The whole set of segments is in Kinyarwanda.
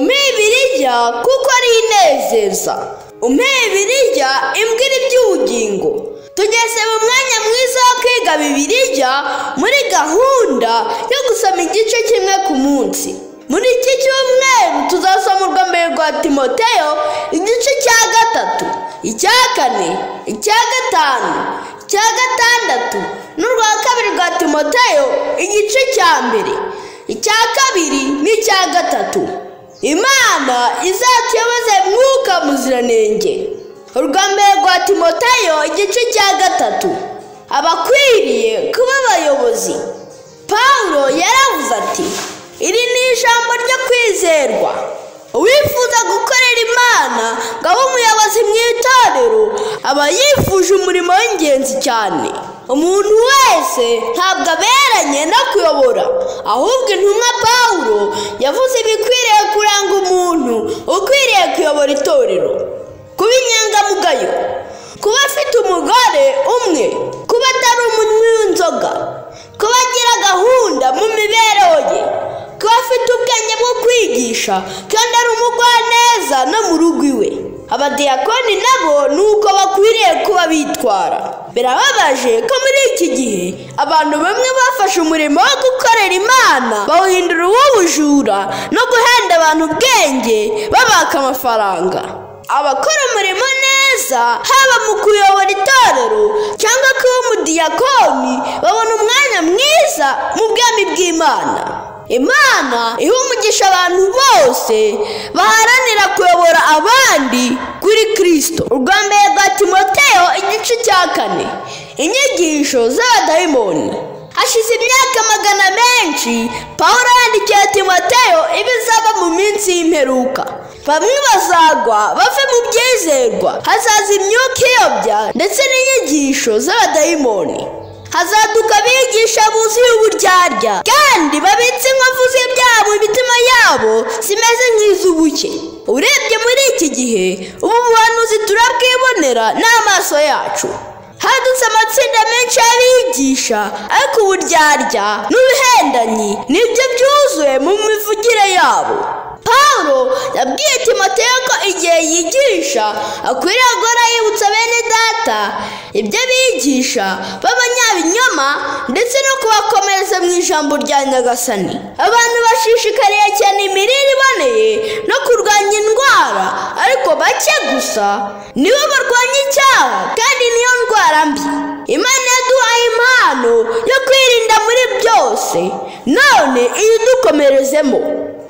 Umpe Bibiliya kuko ari inezeza. Umpe Bibiliya imbwira iby'ubugingo. Tugeze mu mwanya mwiza wo kwiga Bibiliya muri gahunda yo gusoma igice kimwe ku munsi. Muri iki cyumweru tuzasoma urwa mbere rwa Timoteyo igice cya 3, icya 4, icya 5, icya 6 n'urwa kabiri rwa Timoteyo igice cya 1, icya 2 n'icya 3. Imana izatuyoboze Mwuka Muziranenge. Urwa mbere rwa Timoteyo igice cya 3. Abakwiriye kuba abayobozi. Pawulo yaravuze ati: iri ni ijambo ryo kwizerwa. Uwifuza gukorera Imana ngo abe umuyobozi mu itorero aba yifuje umurimo w'ingenzi cyane. Umuntu wese ntabwo aberanye no kuyobora, ahubwo intumwa Pawulo yavuze ibikwiriye kuranga umuntu ukwiriye kuyobora itorero: kuba inyangamugayo, kuba afite umugore umwe, kuba atari umunywi w'inzoga, kuba agira gahunda mu mibereho ye, kuba afite ubwenge bwo kwigisha kandi ari umugwaneza no mu rugo iwe. Abadiyakoni nabo ni uko bakwiriye kuba bitwara. Birababaje ko muri iki gihe abantu bamwe bafashe umurimo wo gukorera Imana bawuhindura uw'ubujura no guhenda abantu ubwenge babaka amafaranga. Abakora umurimo neza haba mu kuyobora itorero cyangwa kuba umudiyakoni babona umwanya mwiza mu bwami bw'Imana. Imana iha umugisha abantu bose baharanira kuyobora abandi kuri Kristo. Urwa mbere rwa Timoteyo igice cya 4. Inyigisho z'abadayimoni. Hashize imyaka magana menshi Pawulo yandikiye Timoteyo ibizaba mu minsi y'imperuka. Bamwe bazagwa bave mu byizerwa, hazaza imyuka iyobya ndetse n'inyigisho z'abadayimoni. Hazaduka abigisha buzuye uburyarya kandi babitse inkovu z'ibyaha mu mitima yabo zimeze nk'iz'ubuke. Urebye muri iki gihe ubu buhanuzi turabwibonera n'amaso yacu. Hadutse amatsinda menshi y'abigisha, ariko uburyarya n'ubuhendanyi nibyo byuzuye mu mivugire yabo. Pawulo yabwiye Timoteyo ko igihe yigisha akwiriye guhora yibutsa bene data ibyo bigisha b'abanyabinyoma ndetse no kubakomereza mu ijambo rya Nyagasani. Abantu bashishikariye cyane imirire iboneye no kurwanya indwara, ariko bake gusa nibo barwanya icyaha, kandi niyo ndwara mbi. Imana yaduhaye impano yo kwirinda muri byose, none iyidukomerezemo.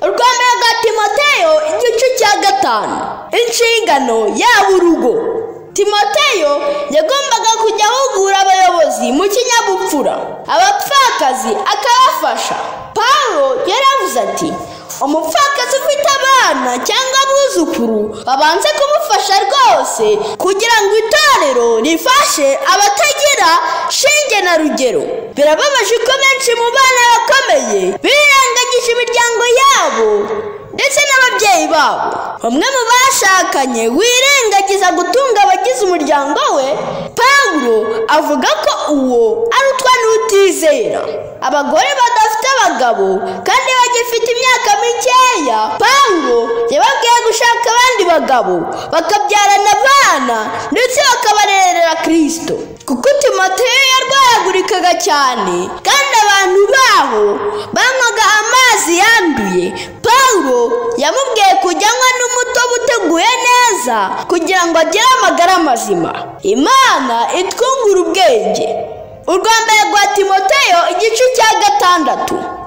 Urwa mbere rwa Timoteyo igice cya 5. Inshingano yaba urugo. Timoteyo yagombaga kujya ahugura abayobozi mu kinyabupfura, abapfakazi akabafasha. Pawulo yaravuze ati: umupfakazi ufite abana cyangwa abuzukuru babanze kumufasha rwose kugira ngo itorero rifashe abatagira shinge na rugero. Birababaje ko benshi mu bana bakomeye birengagije imiryango yabo ndetse n'ababyeyi babo. Bamwe mu bashakanye wirengagiza gutunga abagize umuryango we, Pawulo avuga ko uwo ari utwana utizera. Abagore badafite abagabo kandi bagifite imyaka mikeya, Pawulo yababwiye gushaka abandi bagabo bakabyarana abana ndetse bakabarerera Kristo. Kuko Timoteyo yarwaragurikaga cyane kandi abantu baho banywaga amazi yanduye, Pawulo yamubwiye kujya anywa n'umutobe uteguye neza kugira ngo agire amagara mazima. Imana itwungura ubwenge. Urwa mbere rwa Timoteyo igice cya 6.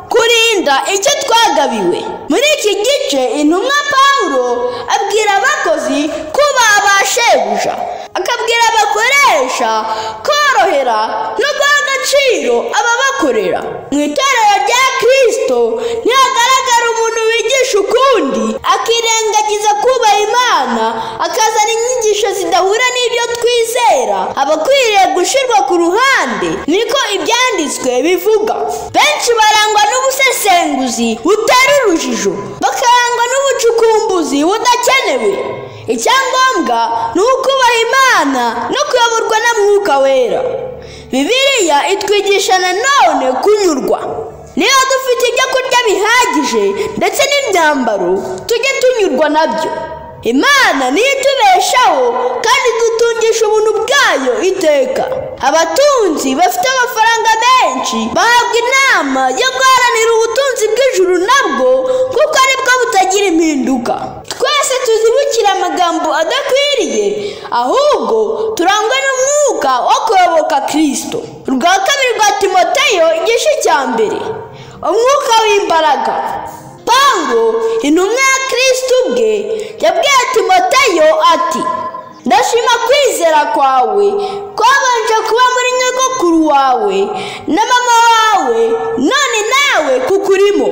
Kurinda icyo twagabiwe. Muri iki gice intumwa Pawulo abwira abakozi kubaha ba shebuja, akabwira abakoresha korohera no guha agaciro ababakorera. Mu itorero rya Kristo ntihagaragara umuntu wigisha ukundi akirengagiza kubaha Imana, akazana inyigisho zidahura n'ibyo twizera. Abakwiriye gushyirwa ku ruhande, niko ibyanditswe bivuga. Benshi barangwa n'ubusesenguzi butera urujijo, bakarangwa n'ubucukumbuzi budakenewe. Icyangombwa ni ukubaha Imana no kuyoborwa na Mwuka Wera. Bibiliya itwigisha nanone kunyurwa. Niba dufite ibyo kurya bihagije ndetse n'imyambaro, tujye tunyurwa nabyo. Imana niyo itubeshaho kandi dutungisha ubuntu bwayo iteka. Abatunzi bafite amafaranga menshi bahabwa inama yo guharanira ubutunzi bw'ijuru nabwo, kuko aribwo butagira impinduka. Twese tuzibukire amagambo adakwiriye, ahubwo turangwe n'umwuka wo kuyoboka Kristo. Urwa kabiri rwa Timoteyo igice cya 1. Umwuka w'imbaraga. Pawulo intumwa ya Kristo ubwe yabwiye Timoteyo ati: ndashima kwizera kwawe kwabanje kuba muri nyogokuru wawe na mama wawe, none nawe kukurimo.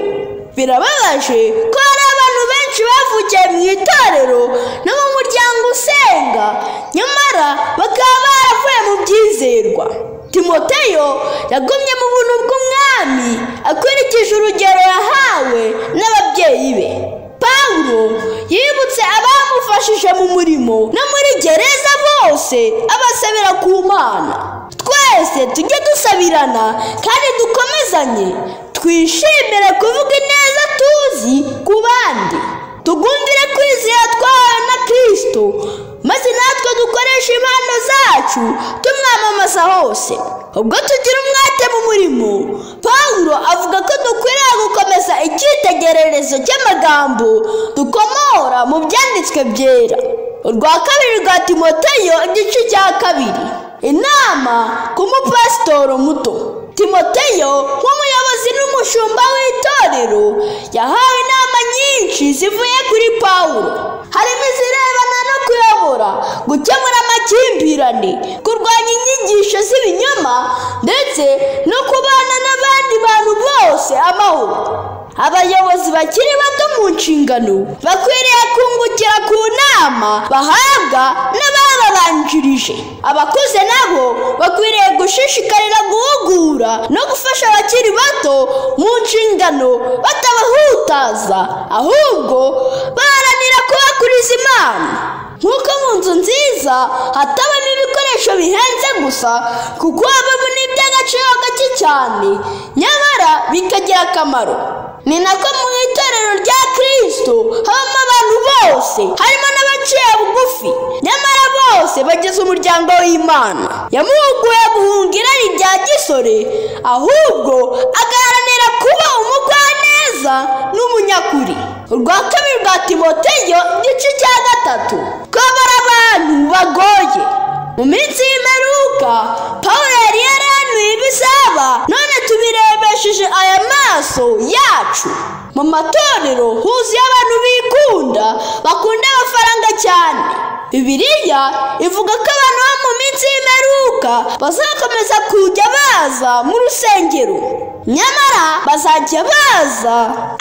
Birababaje ko hari abantu benshi bavukiye mu itorero no mu muryango usenga, nyamara bakaba baravuye mu byizerwa. Timoteyo yagumye mu buntu bw'Umwami akurikije urugero yahawe n'ababyeyi be. Pawulo yibutse abamufashije mu murimo no muri gereza bose, abasabira ku Mana. Twese tujye dusabirana kandi dukomezanye, twishimire kuvuga ineza tuzi ku bandi, tugundire kwizera twahawe na Kristo, maze natwe dukoreshe impano zacu tumwamamaza hose. Ubwo tugira umwete mu murimo, Pawulo avuga ko dukwiriye gukomeza icyitegererezo cy'amagambo dukomora mu byanditswe byera. Urwa kabiri rwa Timoteyo igice cya 2. Inama ku mupasitoro muto. Timoteyo nk'umuyobozi n'umushumba w'itorero yahawe inama nyinshi zivuye kuri Pawulo, harimo izirebana no kuyobora, gukemura amakimbirane, kurwanya inyigisho z'ibinyoma, ndetse no kubana n'abandi bantu bose amahoro. Abayobozi bakiri bato mu nshingano bakwiriye kungukira ku nama bahabwa n'abababanjirije. Abakuze nabo bakwiriye gushishikarira guhugura no gufasha abakiri bato mu nshingano batabahutaza, ahubwo baharanira kubakuriza Imana. Nk'uko mu nzu nziza hatabamo ibikoresho bihenze gusa, kuko habamo n'iby'agaciro gake cyane, nyamara bikagira akamaro. Ni nako mu itorero rya Kristo habamo abantu bose, harimo n'abaciye bugufi, nyamara bose bagize umuryango w'Imana. Yamuhuguye guhunga irari rya gisore, ahubwo agaharanira kuba umugwaneza n'umunyakuri. Urwa kabiri rwa Timoteyo igice cya 3. Kubara abantu bagoye. Mu minsi y'imperuka Pawulo yari yarahanuye ibizaba, none tubirebesheje aya maso yacu. Mu matorero huzuye abantu bikunda, bakunda amafaranga cyane. Bibiliya ivuga ko abantu bo mu minsi y'imperuka bazakomeza kujya baza mu rusengero, nyamara bazajya baza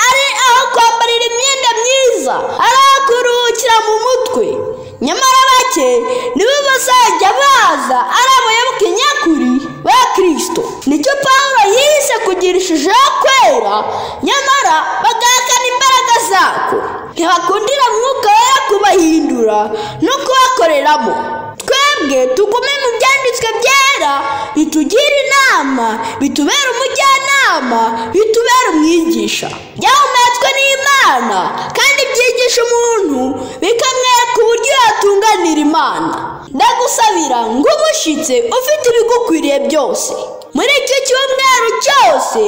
ari aho kwambarira imyenda myiza, ari aho kuruhukira mu mutwe. Nyamara bake nibo bazajya baza ari abayoboke nyakuri ba Kristo. Nicyo Pawulo yise kugira ishusho yo kwera, nyamara bagahakana imbaraga zako. Ntibakundira Mwuka Wera kubahindura no kubakoreramo. Twebwe tugume mu byanditswe byera, bitugira inama, bitubera umujyanama, bitubera umwigisha. Byahumetswe n'Imana kandi byigisha umuntu, bikamwereka uburyo yatunganira Imana. Ndagusabira ngo ubushitse ufite ibigukwiriye byose. Muri icyo cyumweru cyose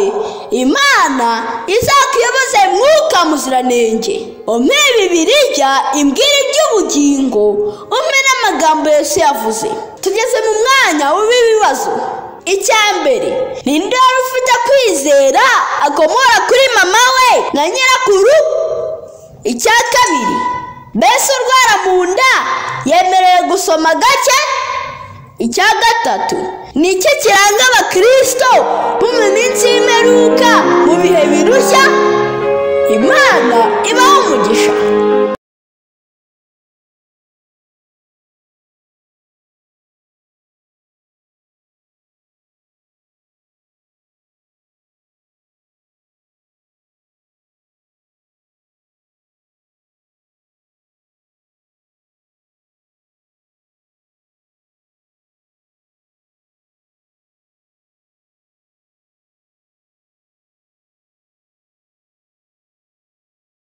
Imana izakuyoboze Mwuka Muziranenge. Umpe Bibiliya imbwira iby'ubugingo, umpe n'amagambo Yesu yavuze. Tugeze mu mwanya w'ibibazo. Icya mbere, ninde wari ufite kwizera akomora kuri mama we na nyirakuru? Icya kabiri, mbese urwara mu nda yemerewe gusoma gake? Icya gatatu, ni iki kiranga abakristo bo mu minsi y'imperuka mu bihe birushya? Imana ibahe umugisha.